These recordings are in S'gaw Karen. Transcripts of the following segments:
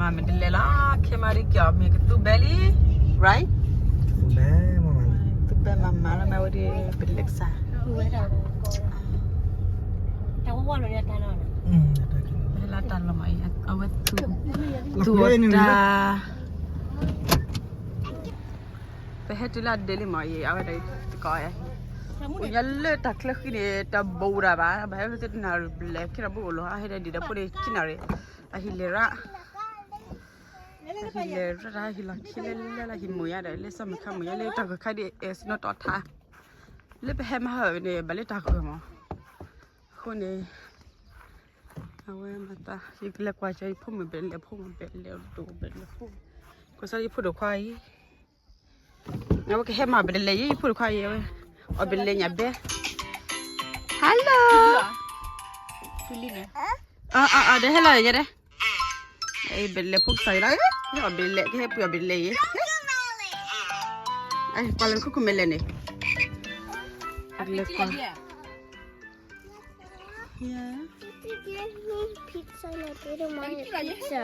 မ့ၢ်တလဲၤလီၤ ခဲမၤဒ်ကီး မ့ၢ်ကသူဘဲလံ right သူဘဲမၤမၤလီၤ မ့ၢ်ဝဲဒ် ပလဲၤကစၢ် တၢ်ဝဲဝဲလီၤန့ၣ်တၢ်လီၤ လၢတၢ်လီၤမးအံၤ အဝဲသူ သူအတၢ် ပဟဲတုၤလၢအဒဲလံမးအံၤ အဝဲဒၣ်တကီး အိၣ်ညါလၢတၢ်ချၢဃံန့ၣ် တဘူးဒၣ်ဘၣ် ဘၣ်ဟဲဝဲသ့ၣ်တနၣ်ရံၣ်ဘျဲၣ် ခဲဒီးဘၣ်အိၣ်လီၤ အဟဲဒၣ်ဒံးဒီးဖိန့ၣ် ခံနၣ်ရံၣ် အဟံၣ်လဲၤရၣ် အဟံၣ်လဲၤရၣ် တၢ်ဟံၣ်လီၤခံလဲၤလၢလၢ်လၢ် ဟံၣ်မုာ်ညါဒီး လၢစီၤမုၢ်ခါမုာ်ညါ လၢတၢ်ဂၢၢ်ခါဒ်အဲၣ်စနီၣ်တီၤထါ လၢပဟဲမၤဟၢၣ်န့ၣ် ဘၣ်လၢတၢ်ဂၢၢ်မး အဃိန့ၣ် အဝဲမၤသး ယကလဲၤကွၢ်ကၢ်ယဖိမုၣ်ဘဲလဲၣ် ဖိမုၣ်ဘဲလဲၣ် ဒိၣ်ဘဲလဲၣ်ဖိ ကွၢ်စၢ်ယဖိဒိၣ်ခွါအံၤ အဝဲကဟဲမၤဘဲလဲၣ် ယဖိဒိၣ်ခွါအံၤ အဝဲ အီၣ်ဘဲလဲၣ်ညါဘဲ hello အအအဒီးဟဲလီၤယဲဒၣ် ဘဲလဲၣ်ဖိကစၢ်ယလီၤ အီၣ်ဘဲလဲၣ် ကဟဲပှ့ၤအီၣ်ဘဲလဲၣ်ယဲ ကွၢ်လၢနခိၣ်ခိၣ်မဲလဲၣ်န့ၣ် လဲၤကွၢ် They gave me pizza and I didn't want a pizza.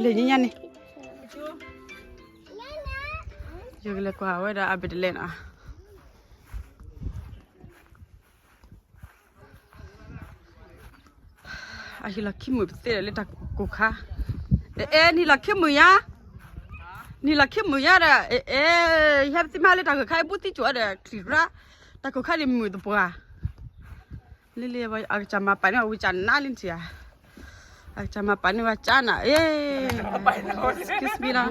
လဲၤညါညါန့ၣ် ယကလဲၤကွၢ်ဝဲဒၣ်အဘ့ၣ်တလဲနီၤ အဟံၣ်လီၤခံမုာ်ပသ့ဒီးလၢတၢ်ကိၢ်ခါ အဲ အဲ နဟံၣ်လီၤခံမုာ်ညါ နဟံၣ်လီၤခံမုာ်ညါဒီး အဲ အဲ ယဟဲပသ့မးလၢတၢ်ကိၢ်ခါ အဘူးသံကၠိၤဒီး ချံၣ်ရၣ် တၢ်ကိၢ်ခါန့ၣ်မုာ်သပှၢ် လံလံ အကစၢ်မၤပာ်န့ၢ်ဝဲကၢ်နးလံထံၣ်ဧါ အကစၢ်မၤပာ်န့ၢ်ဝဲကၢ်နး အဲ excuse me လီၤ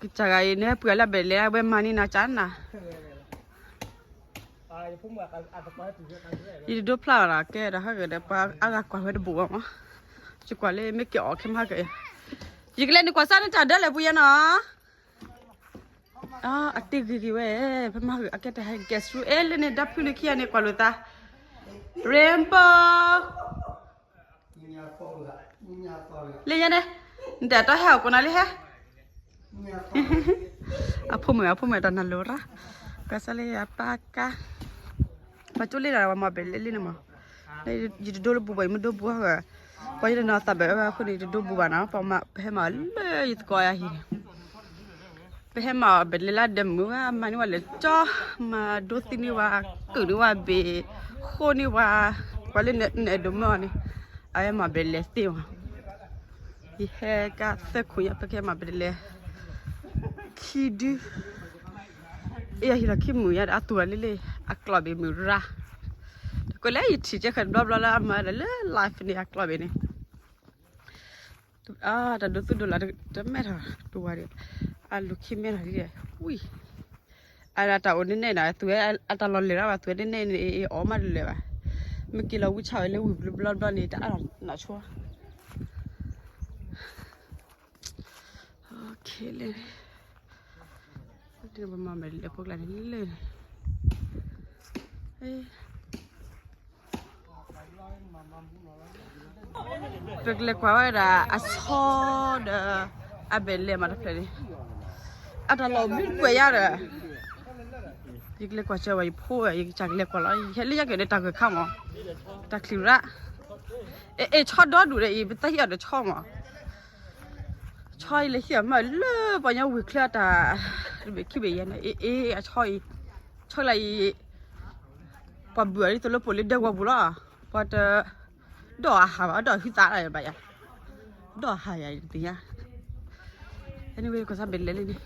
ကစၢ်ဂၤအံၤ နဟဲပှ့ၤလၢဘဲလဲၣ် အဝဲမၤန့ၢ်နၤကၢ်နး ယတဒိဖျါဘၣ်နီၤ ကဲဒီးဟဲဂ့ၤဒီး ပှၤအါဂၤကွၢ်ဝဲတဘူးဘၣ်မး ယကွၢ်လၢမ့ၢ်က့ၤအီၣ်ခဲမၤဟဲက့ၤ ယကလဲၤနုာ်ကွၢ်စၢ်န့ၣ်တၢ်ဒၢလဲၣ်ပူၤယဲနီၤ အတ့ၢ်ဂ့ၤဂ့ၤဝဲ ဖဲမၤဂ့ၤအကဲတၢ်ဟဲ guest room အဲ လၢန့ၣ်ဒီဖုန့ၣ်ခံဂၤန့ၣ်ကွၢ်လိာ်သး rainbow လၢညါန့ၣ် နတၢ်တီဟဲအီၣ်ကိးနၤလံဟဲ အဖိမုၣ် အဖိမုၣ်တၢ်နၢ်လိၤရၣ် ကစၢ်လၢယပၢ်ကါ ပှၤကၠိလံဒီး ပှၤမၤဘဲလဲၣ်လံန့ၣ်မး ယတဒိလၢဘူးဘၣ် ယမ့ၢ်ဒိဘူးဟဲ ပှၤယတနီၤသးဘၣ်ဝဲအဃိန့ၣ် ယတဒိဘူးဘၣ်နီၤ ပှၤမၤ ပဟဲမၤလၢယသကိးယၤဟံၣ်န့ၣ် ပဟဲမၤအီၣ်ဘဲလဲၣ်လၢဒဲမုာ်ဝဲ မၤန့ၢ်ဝဲလဲၤကၠီ မၤဒိသံန့ၢ်ဝဲ ကုာ်န့ၢ်ဝဲဘ့ၣ် ဃိန့ၢ်ဝဲ ပှၤလၢနအဲၣ်ဒိးမၢအီၤန့ၣ် အဝဲမၤဘဲလဲၣ်သ့မး ယဟဲကါသၢခိၣ်ညါ ပကဟဲမၤဘဲလဲၣ် ခံဒု အယဟံၣ်လီၤခံမုာ်ညါဒီး အသူၣ်အလံလံ အကျီၢ်ဘ့ၣ်မုာ်ရၣ် တကွဲးလၢယထံၣ်ကဲဃဲၤတဘျီဘျီလၢအမၤဒီးလၢ live န့ၣ် အကျီၢ်ဘ့ၣ်န့ၣ် တၢ်ဒိသူၣ်ဒိလၢတမဲထီၣ် တဝၤဒီး အလူၤခံမဲထီၣ်ဒ် ဝံၣ် အတၢ်အိၣ်န့ၣ်န့ၣ်နီၤ သူဝဲအတၢ်လီၤလဲၤရၣ်ဘၣ် သူဝဲန့ၣ်န့ၣ် အီၣ်မးတလၢာ်ဘၣ် မ့ၢ်က့ၤလီၤဝံဆါဝဲလၢဝံၤဘျီဘျီဘျီန့ၣ် တအါထီၣ်နီၢ်ဆိ လၢ ပမၤဘဲလဲၣ်ဖိကျါန့ၣ်လၢ ပကလဲၤကွၢ်ဝဲဒၣ်အဆီဒီး အဘဲလဲၣ်မးတဖျၢၣ်န့ၣ် အတၢ်လီၢ်ဘျုးကွဲးယါဒီး ယကလဲၤကွၢ်စၢၤဝဲယဖိ ယကစၢ်ကလဲၤကွၢ်လီၤ ယဟဲလၢယကဲၤန့ၣ်တၢ်ဂၢၢ်ခါမး တၢ်ချံၣ်ရၣ် အဲ အဲ ဆီဒီဒူၣ်ဒီးအံၤ ပသးဟ့ၣ်အီၤဒီးဆီမး ဆီအံၤလဲၤဟ့ၣ်အီၤမးလၢပှၤညီဝံၤချၢအတၢ် တဘ့ၣ်ခံဘ့ၣ်ယဲန့ၣ် အ့ အ့ အဆီအံၤ ဆီလၢအံၤ ပှၤဘုၣ်အီၤဒ်သိးလၢပိာ်လၢဒဲကဝီၤပူၤလီၤ ပှၤတ ဒီးအဟးဘၣ် ဒီးဟုသးဒၣ်ယဘၣ်ယၤ ဒီးအဟးယၤယတသ့ၣ်ညါ anyway ကစၢ်ဘဲလဲၣ်လံန့ၣ်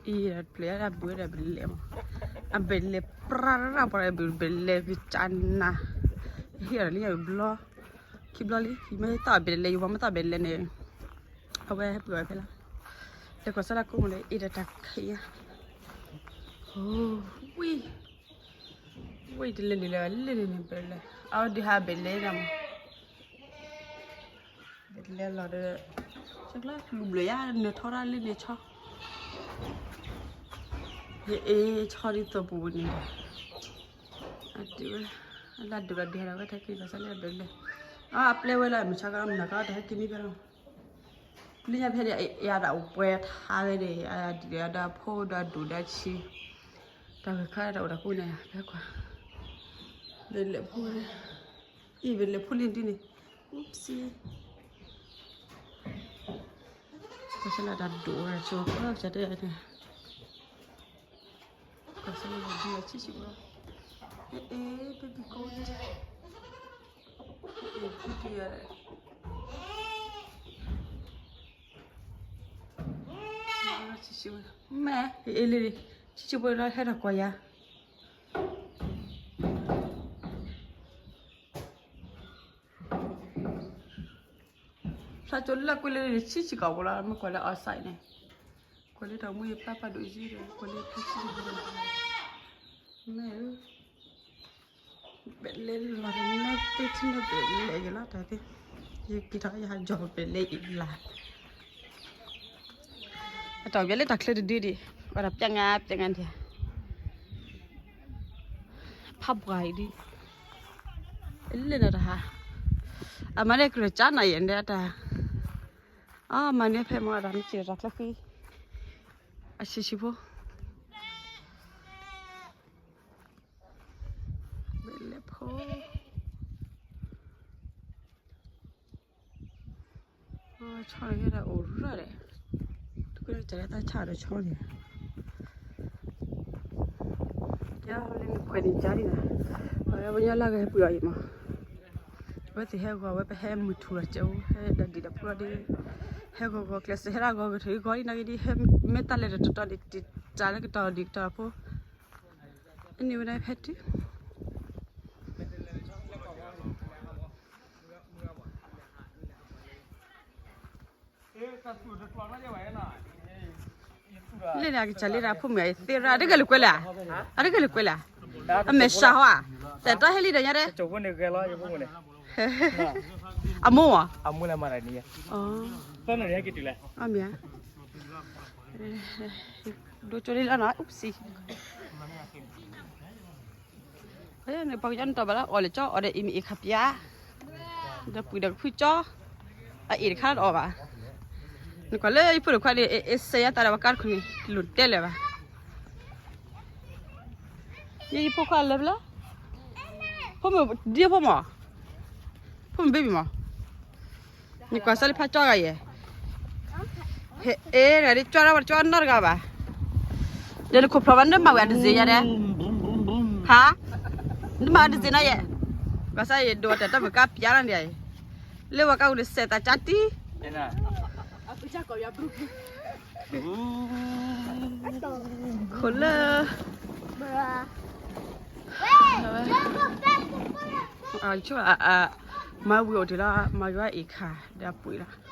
အံၤပျဲၢ်ဒၣ်ဘုၣ်ဒီးဘဲလဲၣ်မး အဘဲလဲၣ်ပြၢရၣ်ပှၤဘဲလဲၣ်ကစၢ်နၤ ဟ့ၣ်အီၤလံယဘျီ ခံဘျီလံ ယမ့ၢ်သးဘဲလဲၣ် ယဝၤမ့ၢ်သးဘဲလဲၣ်န့ၣ် အဝဲဟဲပှ့ၤအီၤဖဲလီၤ လဲၤကွၢ်စၢ်ဒၣ်ကိးမုၢ်ဒီး အ့ၣ်ဒီးတၢ်ခဲအံၤ ဝံၤ ဝံၤတလဲၤလံလၢလံန့ၣ်ဘဲလဲၣ် အဝဲဒုးဟးဘဲလဲၣ်ဒၣ်မး ဘဲလဲၣ်လီၤဒီး ဆဲကျၢလူၤဘျၢယါ နထီရၣ်လၢန့ၣ်ဆီ ယအ့ၣ်ဆီဒ်သိးပူၤန့ၣ် အဒုးဝဲ အလၢဒုးလီၤဒုးဟဲဒီးဝဲတဟဲက့ၤဘၣ်ဆၢလၢဘဲလဲၣ် အပျဲဝဲလၢမုၢ်ဆါကမုၢ်နၤကတဟဲက့ၤမံဖဲလီၤ လၢညါဖဲန့ၣ် အယၤတၢ်အိၣ်ပှဲၤထါဝဲန့ၣ် အဒံးဒီးအဖိဒီးအဒိၣ်ဒီးဆံး တၢ်ဂၢၢ်ခါတၢ်အိၣ်တၢ်ဃူန့ၣ် ဖဲကွၢ် ဘဲလဲၣ်ဖိန့ၣ် အံၤ ပလဲၤဖိလံဒ်န့ၣ်, oopsie, ကစၢ်လၢတၢ်ဒိၣ်ဝဲဆိကီၢ်ကတဲန့ၣ်, ကစၢ်လၢဒ်ဆံးဆံးဝဲ, အဲ baby goat, အဲ pretty, ဆံးဆံးဝဲ, မ့ၢ် အဲ လံ, ဆံးဆံးဝဲလၢဟဲထီၣ်ကွၢ်ယၤ ဖျါကၠိလၢကွံာ်လၢဆံးဆံးကီးဖိလီၤ, မ့ၢ်ကွၢ်လၢ outside န့ၣ်, ကွၢ်လၢတၢ်မူယပၢ်ပၢ်ဒိၣ်ယံၤဒီး ကွၢ်လၢဖျါဆံးဆံးဖိလီၤ, မ့ၢ်ဧၢ, ပလဲၤလီၤတၢ်နၢသ့ထံနၢသ့လဲၤယလီၤတၢ်သ့, ယက့ၤထီၣ်ယဟးကၠီၤပလဲၤအံၤလၢ် အတၢ်အိၣ်ဘၣ်လၢတၢ်ချၢတဒုဒံး, ဝဲဒၣ်ပျဲငါပျဲငါဒံး, ဖးပှၢ်အံၤဒံး, လၢနတဟါ, အမၤန့ၢ်ကြၢးကၠါနၤယဲၢ်ဒဲးတၢ်, အမၤန့ၢ်ဖဲမၤတၢ်မ့ၢ်စံးတၢ်ချၢဃံ, အဆံးဆံးဖိ, ဘဲလဲၣ်ဖိ ဆီန့ၣ်ဒၣ်အိၣ်ရၣ်ဒီး, တကွၢ်တၢ်လၢတၢ်ဆၣ်ဒီးဆီန့ၣ်, ကဲလၢနခွဲးန့ၣ်ကၠါဒံးနၤ, ပှၤညီလၢဂဲၤပှ့ၤအီၤအံၤမး, အဝဲသ့ၣ်ဟဲဂီၤဝဲ ပဟဲမုၢ်ထူၣ်လီၤကဲအိၣ် ဟဲဒၣ်ဒံးဒီးဖိလီၤဒံး, ဟဲဂီၤဂီၤကျဲးစၢးဟဲဒၣ်ဂီၤကထၢၣ်ဂီၤဒံးနၤဂ့ၤဒံး ဟဲမ့ၢ်တၢ်လဲၤတတီၤတီၤန့ၣ် တၢ်လၢကတီၤဒံးကတီၤဖိ, အန့ၣ်ဝဲဒၣ်ဖဲတုၤ လၢန့ၣ် အကစၢ်လံတၢ်ဖိမုၣ်အသ့ရၣ် တကဲလၢကွဲးလဲၣ်, အတကဲလၢကွဲးလဲၣ်, အမဲာ်ဆှးဟီဧါ, တၢ်တီဟဲလံဒီးညါဒဲး, အမိၢ်မး, အမ့ၢ်ဧါ, ဒိကၠိလံလီၤနီၤ, oopsie. န့ၣ်ပှၤကညီနတီၢ်ဘၣ်လၢအီၣ်လဲၣ်ကၠီ အီၣ်ဒီးအံၤမ့ၢ်အ့ၣ်ခါပၠါ, ဒီးပှံၤဒီးကဖုကၠီ, အအ့ၣ်တခါတအီၣ်ဘၣ်, နကွၢ်လၢယဖိတခွါန့ၣ် အစဲးယါသးဒီးပှၤကါတခိၣ်န့ၣ် လိၣ်တဲလၢၤဘၣ်, ယဖိခွါလဲၤဖဲလဲၣ်, ဖိမုၣ်ဒ်ဖိမး, ဖိမုၣ် baby မး နကွၢ်စၢ်လၢဖျါကၠီဂၤယဲၢ်, ဟဲအဲၣ်ဒ်ကၠီဒၣ်ဝဲကၠီနီတဂၤဘၣ်, ဒီးနခိၣ်ဖျီၣ်ဘၣ် နမၤဝဲအတစ့ယါဒဲး, ဟါ, နမၤဝဲတစ့နီၤယဲၢ်, ဘၣ်ဆၣ်ယဒိးတၢ်တၢ်မုၢ်ကါပျါလီၤန့ၣ်, လၢဝဲကါဝံၤန့ၣ်စဲးသးကၠါတံၢ် ခိၣ်လၢ အဆိ မၤဝံၤအိၣ်တ့ၢ်လီၤ မၤယွၤအ့ၣ်ခါ ဒီးအပှ့ၤလီၤ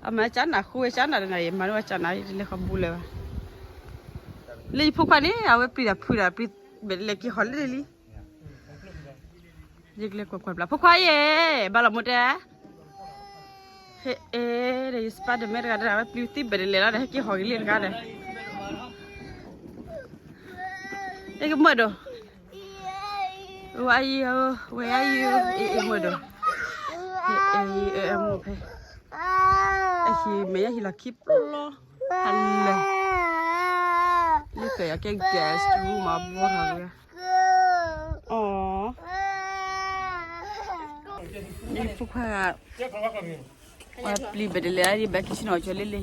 အမၤကၠါနၤဃိဝဲ ကၠါနၤတနၤ ယမၤန့ၢ်ဝဲကၠါနၤ ယတလဲၤဃီၤဘူးလၢၤဘၣ် လၢယဖိခွါန့ၣ် အဝဲပျံၤတၢ်ဖုးတၢ် ပျံၤလဲၤက့ၤဟီၣ်လၢလံ ယကလဲၤကွၢ်ကွၢ်ဘျး ဖိခွါယဲၢ် ဘၣ်လီၤမိၢ်တဲ ဟဲအဲၣ်ဒီး ယစပၢ်တမဲတဂၤဒီး အဝဲပျံၤသံဘဲၣ်ဒလဲၣ်လီၤဒီး ဟဲက့ၤဟီၣ်က့ၤလံတဂၤဒီး အဲကမၢၢ်ဒိၣ် ဝဲအံၤ ဝဲအံၤ အဲအဲမၢၢ်ဒိၣ် အဲအဲမၢၢ်ဖဲ အဟံၣ်မဲာ်ညါဟံၣ်လီၤခံပျီ ဟါလၢ လၢပျဲၢ်အကဲ guest room မၤဘီထီၣ်ဝဲ အီ ယဖိခွါ ပျံၤဘဲၣ်ဒလဲၣ် ယဘၣ်က့ၤဆ့ၣ်နီၤကၠီလံလံ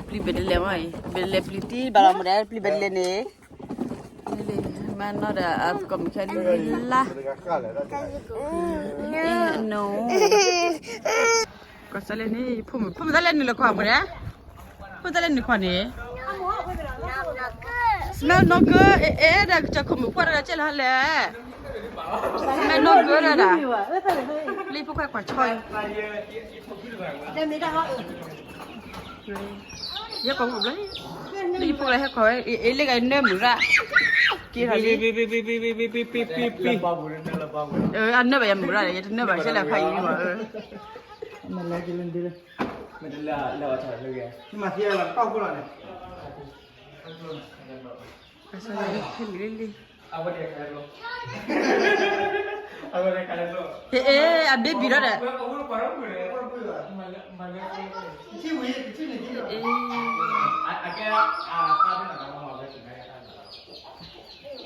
ပျံၤဘဲၣ်ဒလဲၣ်မ့ၢ်အံၤ ဘဲၣ်ဒလဲၣ်ပျံၤသံဘၣ်လီၤမ့ၢ်ဒီး ပျံၤဘဲၣ်ဒလဲၣ်န့ၣ် မၤနီၢ်ဒီးအသကိးမုၣ်ခဲလၢာ်လါ no ကီၢ်စဲလ့န့ၣ် ဖိမုၣ် ဖိမုၣ်တၢ်လဲၣ်နုာ်လီၤခွါမ့ၢ်ဒီး ဖိတၢ်လဲၣ်နုာ်ခွါန့ၣ် မ့ၢ်နီၢ်ကၢ အဲၣ်ဒၣ်ကစၢ်ခိၣ်မုၣ်ခွါတဂၤကဲလၢ်လဲၣ် မ့ၢ်နီၢ်ကၢဒၣ်ဒၣ် လၢဖိခွါကွၢ်ဆီ ယဲၢ်ကိာ်မုၣ်ဘျီ လၢယဖိခွါဟဲကွၢ်ဝဲ အ့ၣ်လၢဂၤနၢမုၢ်ရၣ် က့ၤထီၣ်လံ အနၢဘၣ်ယမုၢ်ရၣ်ဒီး ယတနၢဘၣ်ရှဲလၢဖးအံၤလံမး မၤသံအလီၤတၢ်လၢဂဲၤ နမၤသံအလီၤတၢ်ဖိလီၤန့ၣ် ကစၢ်ယွၤဟ့ၣ်လံလံ ဟ့ၣ်အ baby လီၤဒီး ဟ့ၣ်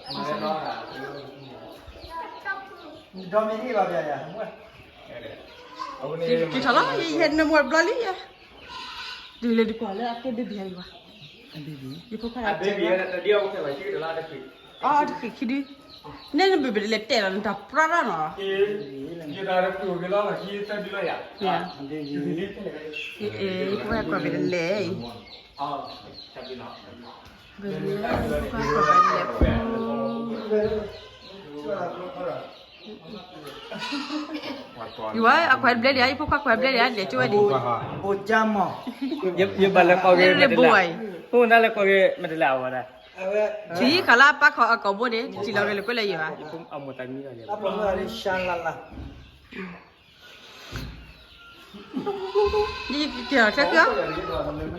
က့ၤထီၣ်လီၤ ယဟဲနၢမူဘျီလံယဲ, ဒုးလဲၤဒုးကွၢ်လၢအကဲဘ့ၣ်ဘ့ၣ်အံၤဘၣ်, ယဖိခွါ, အတဃံးခံဒု, နဲနဘ့ၣ်ဘ့ၣ်တလဲၤတဲလီၤ နတၢ်ပြၢရၣ်နီၤ, ယဖိခွါကွၢ်ဘ့ၣ်တလဲၤအံၤ, ယဝဲအကွၢ်တဘျဲဒံး ယဖိခွါကွၢ်တဘျဲဒံး လဲၤကၠိဝဲဒံး, ယဘၣ်လဲၤကွၢ်ဂ့ၤမ့ၢ်တလဲၤ, ဖိမုၣ်တၢ်လဲၤကွၢ်ဂ့ၤမ့ၢ်တလဲၤအဝဲဒၣ်, ထံခးလၢအပၢ်ခီအကိာ်ဘိန့ၣ် တထံၣ်လီၤဂ့ၤလၢကွဲလၢယံၤဘၣ်, ယက့ၤထီၣ်ချၢက့ၤအီၤ, က့ၤဃီၤဂၤ ကဘၣ်လီၤ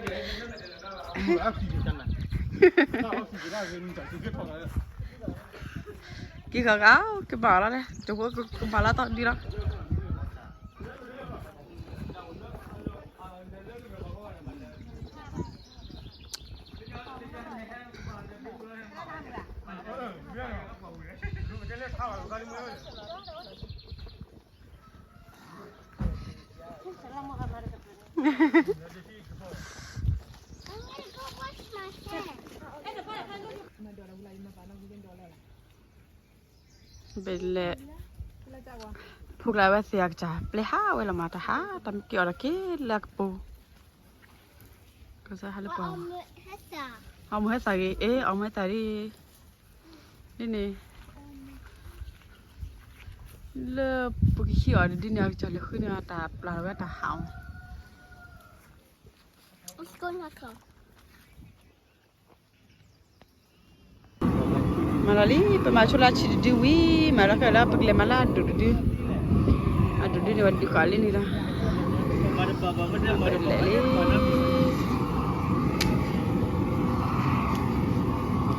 လဲၣ် ကဖိကမၤလီၤတီၢ်ဒ်လီၤ. ဘၣ်လဲၣ်, ဖိကျါဝဲသ့ၣ်အကစၢ် ပျဲဟးဝဲလီၤမး တၢ်ဟး တၢ်မ့ၢ်က့ၤအီၤဒီးက့ၤလၢအကပူၤ, ကစၢ်ဟးလၢပှၤ, အီၣ်မူဟဲသၣ်ဂ့ၤ အ့ အီၣ်မူဟဲသၣ်ဒ်, ဒ်န့ၣ်, လၢပကဟံးအီၤဒ်န့ၣ် အကစၢ်လဲၤဃုန့ၢ်အီၤတၢ်ပျၢ်ဝဲတၢ်ဟးအီၤ မၤလီၤလံ ပမၤဆိလၢအဆံးတဒုဝံၤ မၤလီၤဃဲလၢပကလဲၤမၤလၢအဒိၣ်တဒု, အဒိၣ်တဒုန့ၣ်ဝဲဒုးဃာ်လံန့ၣ်လီၤ, လဲၤလံ,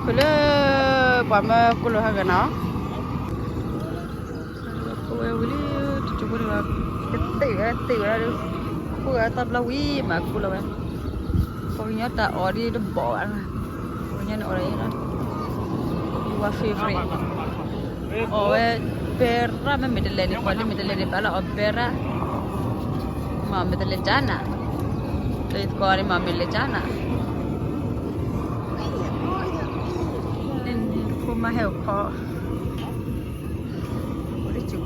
ဃုလၢ ပှၤမၢကိၣ်လိာ်ဟဲဂၤနီၤ ကိးဝဲဝံၤလံ, တကၠိဖိန့ၣ် ကသ့ၣ်ဝဲသ့ၣ်ဝဲဒၣ်ဒီး, ကိးဝဲတၢ်ဘျီဝံၤမးကိးလီၤဝဲ, ပှၤကညီတၢ်အီၣ်ဒ်တဘီၣ်ဘၣ်, ပှၤကညီန့ၣ်အီၣ်ဒ်, you are favorite, အီၣ်ဝဲ, ဘဲရၣ်မ့မ့ၢ်တလဲၤန့ၣ် ပှၤလၢမ့ၢ်တလဲၤန့ၣ် ဘၣ်လၢအီၣ်ဘဲရၣ်, မ့ၢ်မ့ၢ်တလဲၤကၠါနၤ, တသကိးန့ၣ်မ့ၢ်မ့ၢ်လဲၤကၠါနၤ ဖိမါဟဲအိၣ်ခိး, အိၣ်လၢကၠိလီၤ,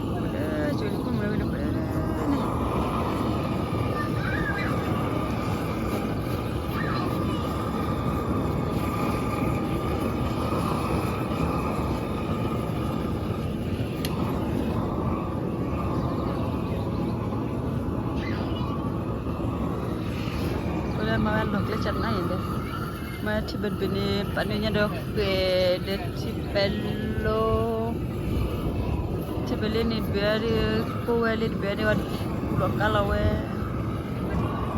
အိၣ်လၢကၠိလံ ခိၣ်မၢဝဲလၢန့ၣ်, မၤဝဲလီၢ်ကျဲကနါအံၤဒီး, မ့ၢ်ထံဘဲတဘ့ၣ်န့ၣ် ပာ်န့ၢ်ညါဒီးဃဲၤ ဒီးထံဘဲလိ, ထံဘဲလ့န့ၣ်တဘ့ၣ်ဒီး ကိးဝဲလ့တဘ့ၣ်ဒီး ဝဲကူလီၤကါလီၤဝဲ,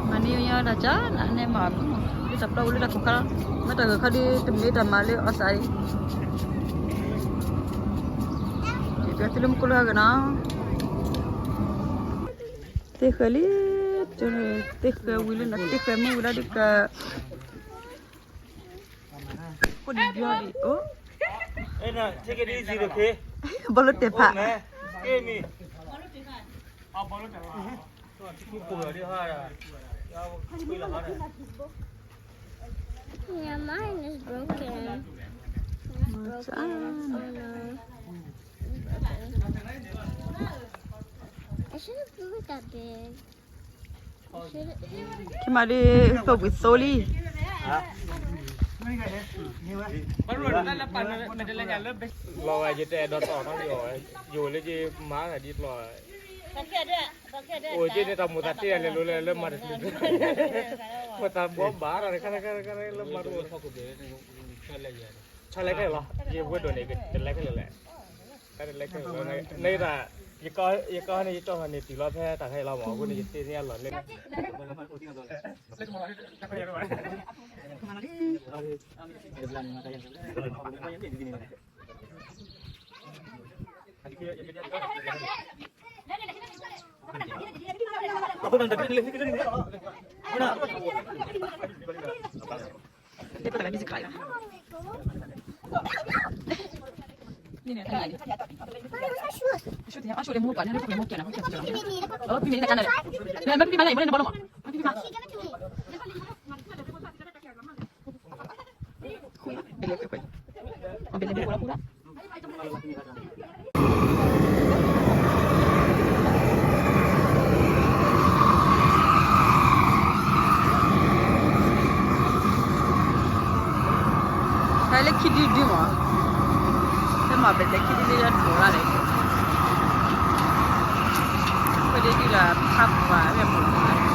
မၤန့ၢ်ညါတၢ်ကၢ်နၤန့ၣ်မၤမုၢ်, လၢတၢ်ပျီဝဲလၢတၢ်ခိၣ်ခါလီၤ, မ့ၢ်တၢ်ဂၤခါဒီး တမ့ၢ်တၢ်မၤလၢအီၣ်သးအံၤ, ယပျဲသုလၢမူကိၣ်လိာ်ဟဲဂၤနီၤ, သ့ၣ်ဃဲၤလံ, သ့ၣ်ဃဲၤဝံၤလံနီၤ သ့ၣ်ဃဲၤမုၢ်ဝံၤလီၤဒ်က ကိၣ်ဒံးဘျီဒံးအိၣ်, ဘီလိတ့ၢ်ဖး, Yeah, mine is broken. It's broken. Oh no. I shouldn't do it that big. ခဲမးဒ် သိၣ်ဘှံးသိလံ, လီၤဂာ်ယတအဲၣ်ဒိးတီၢ်နီတဘျီ, ယအိၣ်လၢယမၤသးဒ်ပျီ, အိၣ်က့ၤန့ၣ်တၢ်မိၣ်သးတ့ၢ်လဲၤလိၤလၢလၢမၤတချုး, မိၣ်သးဘှီဘၣ်ဒီးတခါတခါတခါလၢမၤတအိၣ်, ဆီလဲခဲလၢာ်လီၤ, ယဝဲဒိၣ်န့ၣ် တလဲခဲလၢာ်လဲၣ်, တလဲခဲလၢာ်, နတၢ်, ယကီၢ်န့ၣ် ယတီၢ်ဟီန့ၣ်တုၤလီၤဖဲတၢ်ခဲအံၤလီၤမး အဃိန့ၣ် ယသ့ၣ်ညါလီၤလၢ အဃိန့ၣ် ဟဲလၢခံဒုဒုမး, ဟဲမၤပတဲခံဒုလၢယဒိးလၢ်န့ၣ်, ဖဲဒုဒုဒီးဖးပှၤဝဲပူၤ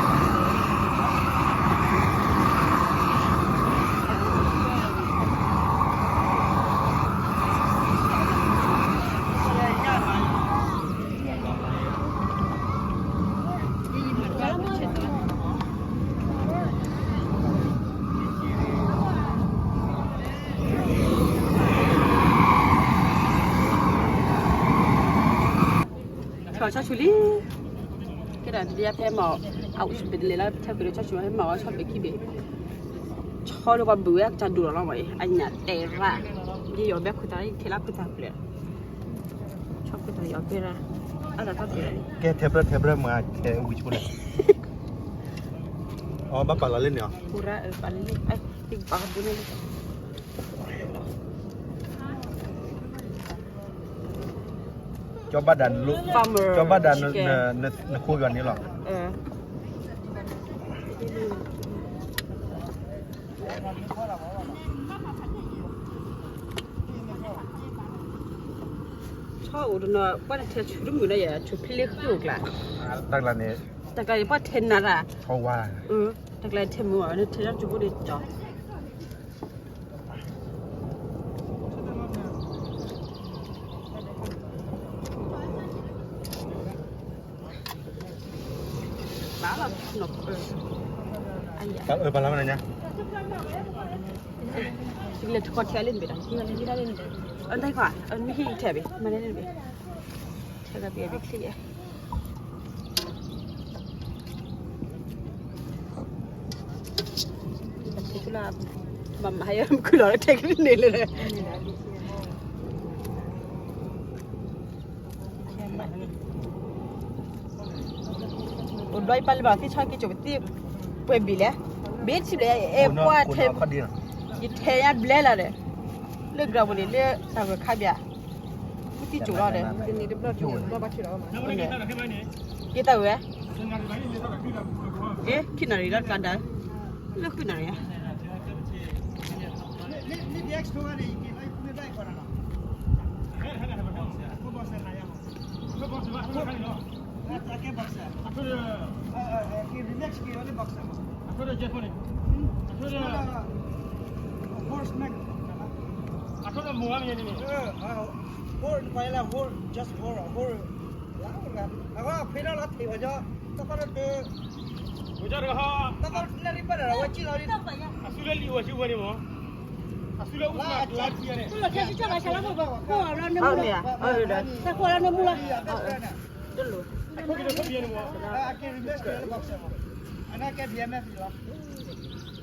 ဆီဆီဆူလံ, ကဲဒၣ်ဒ်ဖဲမၤ, အဝဲပလဲၤလၢထဲပလဲၤဆီဆူဟဲမၤဝဲဆီဘ့ၣ်ခံဘ့ၣ်, ဆီလၢပှၤဘုးဝဲကစၢ်ဒိၣ်လီၤလီၤမးအံၤ အညၣ်တဲရၣ်, ယယီၤဘဲခိၣ်သၣ် ယထဲလၢခိၣ်သၣ်ပလဲၤ, ဆီခိၣ်သၣ်ယီၤဘဲရၣ်, အတၢ်သီတလဲၤ, ကဲထဲပြၢထဲပြၢမၤထဲဝံၤဆိလဲၣ်, အဘၣ်ပာ်လီၤလၢန့ၣ်အီၤ, ပာ်လီၤလၢ, ပာ်ဒိန့ၣ်လၢ ကၠီဘၣ်ဒၣ်, ကၠီဘၣ်ဒၣ်နခိၣ်ဂၤန့ၣ်လီၤ. ဆီအိၣ်တနီၤ ကွၢ်တထဲဆူတမုာ်န့ၣ်ယဲ ဆူဖလ့ဃုအိၣ်ကျါ, တၢ်ကျါန့ၣ်, တၢ်ကျါန့ၣ် ပှၤထဲနၤတၢ်, ဆီဝါ, တၢ်ကျါထဲမုာ်အီၤ နထဲလၢဆူဖိန့ၣ်ကၠီ ဘၣ်လီၤ, အၢ ဘၣ်လီၤမနုၤညါ, လဲၤထီၣ်ထဲလၢနဘ့ၣ်ဒီး, အတၢ်ခွါ အမ့ၢ်ဟံၣ်ထဲဘ့ၣ် မၤန့ၢ်နဘ့ၣ်, ထဲကဘ့ၣ်ဘ့ၣ်ချံ, ထဲကလၢ, မၤမၤယၤမုၢ်ခုၣ်လီၤထဲကန့ၣ်လၢ အိၣ်ဘျီယပာ်လၢဘၣ်သ့ၣ်ဆီက့ၤကၠိပသ့ၣ်, ပှဲၤဘ့ၣ်လဲၣ်, ဘ့ၣ်ထံဘျဲၣ်, အဲပှၤထဲ, ယထဲယါဘျဲလီၤဒီး, လၢကြၢးပူၤန့ၣ် လၢတၢ်ဂၢၢ်ခါဘၣ်, ပသံၣ်ကၠိလီၤဒီး, က့ၤတၢ်ဝဲ, အဲ ခံနၣ်ရံၣ်လီၤတကးဒၣ်, လၢဃုနၣ်ရံၣ်ဧါ Boxer, I can relax, I can relax, I can relax. I told her, Jeff, I told her, horse neck. I told her, more, I mean, uh, uh, horse, just horse, horse. အဝဲဖဲဒၣ်လီၤထံၣ်ဝဲ, တၢ်ကီတၢ်တၢ်, တၢ်ကီတၢ်လၢ်ရံၣ်ဘၣ်ဒီး အဝဲကံၣ်လီၤလံ, အစုလၢလံဝဲစုဝဲန့ၣ်မး, အစုလၢအူၣ်လၢ်, တၢ်ခိၣ်လၢနမူလီၤ, တလိၣ်, အခိၣ်က့ၤလၢခိၣ်ဘီန့ၣ်မး, အနကဲဘီမ့ၢ်လီၤ လၢ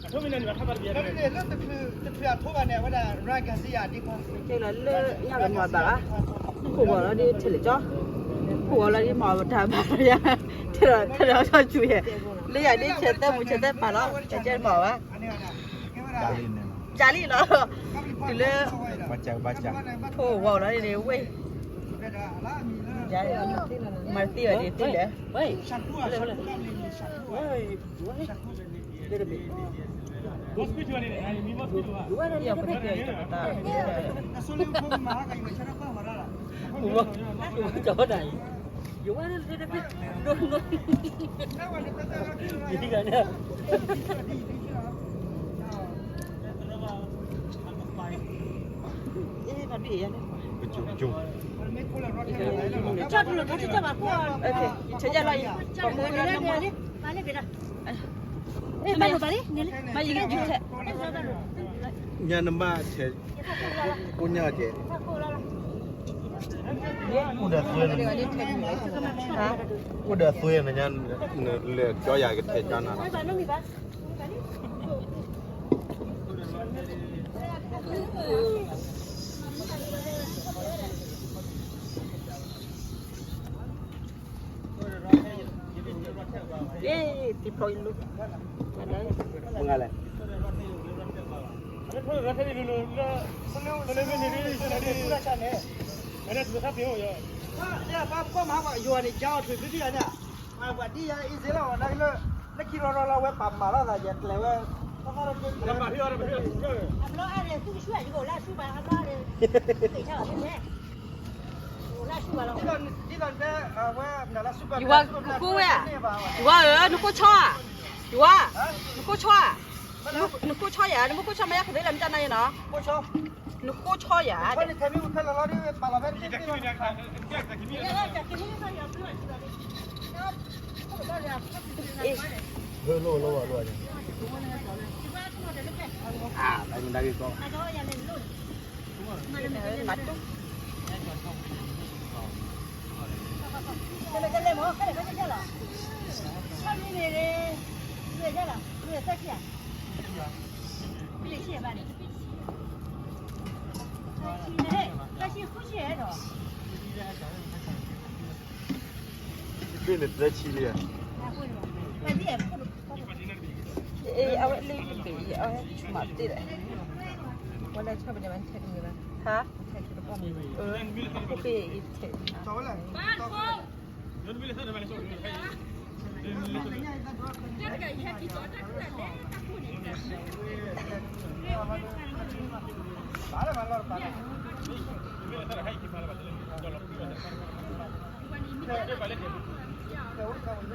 တချုးအထိဘၣ်န့ၣ် အဝဲဒၣ် ရၤဂၤစံယၤဒ်ခွါ, ကဲလီၤလၢညါကမၤဘၣ်, ခိၣ်ဝီၤလီၤဒ်ထဲလဲၣ်ကၠီ, ခိၣ်ဝီၤလီၤဒ်မၤတၢ်ဘၣ်ယၤ, ထဲလီၤထဲလီၤထီၣ်ဆူယဲ, လၢယၤဒ်ဆဲးသဲမူဆဲးသဲပာ်လီၤ, ကဲမၤဘၣ်, ကၢ်လံလီၤ, တုၤလၢ, ခိၣ်ဝီၤလီၤဒ်ဝဲ, မၤသံအီၤဒ်သ့လဲၣ် ညါနဘၣ်ဆဲး, ကိညါကဲ, အိၣ်ဒီးသွဲ, အိၣ်ဒီးသွဲနညါ, လဲၤကၠီယၤကထဲကၠီနၤလီၤ. ကၠီ မ့ၢ်လဲၣ် ယိၤန့ၣ် ကၠီအီၤထွံၣ်သုထံၣ်ယၤန့ၣ် ပှၤဒ်ယၤအံၤစ့လီၤ လၢခံရီရီလီၤ ဝဲပာ်မၤထီၣ်သးယဲကျဲဝဲ အဘျီအါန့ၣ် သူကဆူၣ်ယကအိၣ်လၢဆူၣ်ဘၣ် အဘျီအါန့ၣ် က့ၤဆါဘၣ် ယဝဲ နကိၢ်ဝဲဧါ, ယဝဲဧၢ, နကိၢ်ဆီဧါ, ယဝဲ, နကိၢ်ဆီဧါ, နကိၢ်ဆီယၤ, နမ့ၢ်ကိၢ်ဆီမ့ၢ်ယါခသ့လၢမတၢ်နါယဲနီၤ, နကိၢ်ဆီယၤ, မၤတူၢ် ဘ့ၣ်န့ၣ်သၢဆံလံဧါ, အဝဲလၢဘ့ၣ်အံၤ အဝဲဆူၣ်မးတ့ၢ်ဒီး, ဝဲလဲၤဆီၣ်ဘ့ၣ်န့ၣ် မ့ၢ်ထဲတမံၤဘၣ်, ဟါ, ဘ့ၣ်အံၤထဲ ကၠိအံၤတ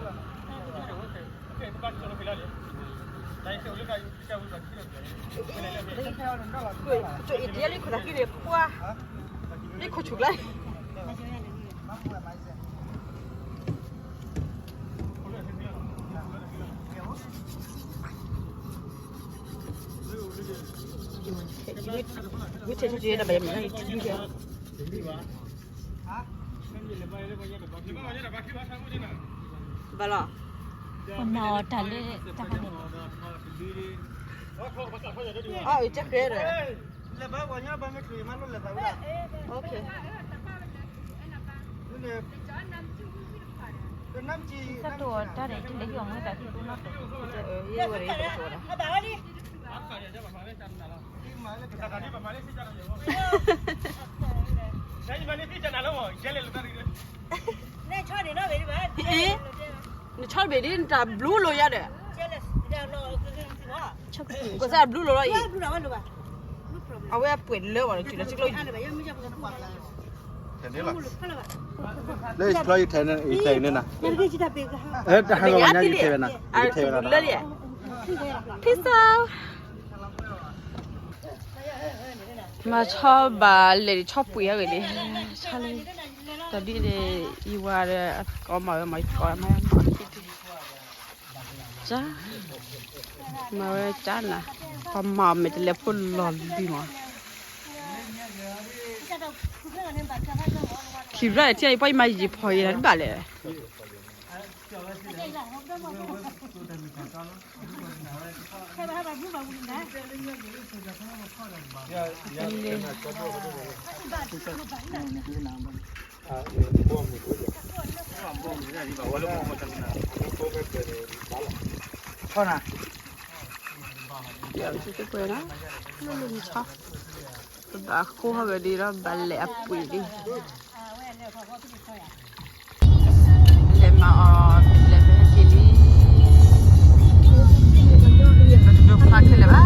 ယဲလံခိၣ်သးက့န့ၣ် ပှၤ, လံခိၣ်ဆူၣ်ကျါ ဝံထဲဆူၣ်တဘၣ်ယမ့ၢ်ထံ, ဘၣ်လီၤ, ပမၤအီၤတၢ်လၢတၢ်, အီၣ်အံၤကဲဃဲဒီး, စၢ်တိၢ်အီၤတၢ်ဒီး တလဲၤယီၤမ့ၢ်တၢ်သူၣ်တိၢ်နီၢ်တိၢ်, ယဝဲဒီးတကိးဒီး နဆီတဘ့ၣ်ဒ် နတၢ်ဘျူးလိာ်ယၤဒီး, ကစၢ်ဘျူးလိာ်လီၤအံၤ, အဝဲအပှဲၤလၢဘၣ်ဒီး တုၤလီၤစ့ၢ်ကီး, လၢယချီယထဲန့ၣ်, ယထဲန့ၣ်နၤ, တဟးဂီၤဘၣ်ညါ ယထဲဝဲနၤ, ယထဲဝဲနၤ, ဖံးသး မၤဆီဘၣ်လဲၤဆီပှ့ၤဟဲဂ့ၤန့ၣ်, ဆီလံ, တၢ်ဒ်န့ၣ် ယဝၤဒီး ကိးမၤဝဲမၤ ယကိးမၤ မၤခံတံၢ်, ကၠါ, မၤဝဲကၠါနၤ, ပှၤမၤအီၤမဲာ်တလဲၤဖိလီၤလံမး, ခံဘျီထံၣ်အံၤ ပှၤယမၤယံာ်ဖီအံၤနၤတဘၣ်လဲၣ် ဆီနၤ, ပဘၣ်ဃိဟီၣ်ဂ့ၤဒ်ဒီး ဘၣ်လဲၤအပှ့ၤဒ် လဲၤမၤအီၤ လဲၤဖဲက့ၤလံ, တဒိဖျါခဲလၢာ်ဘၣ်.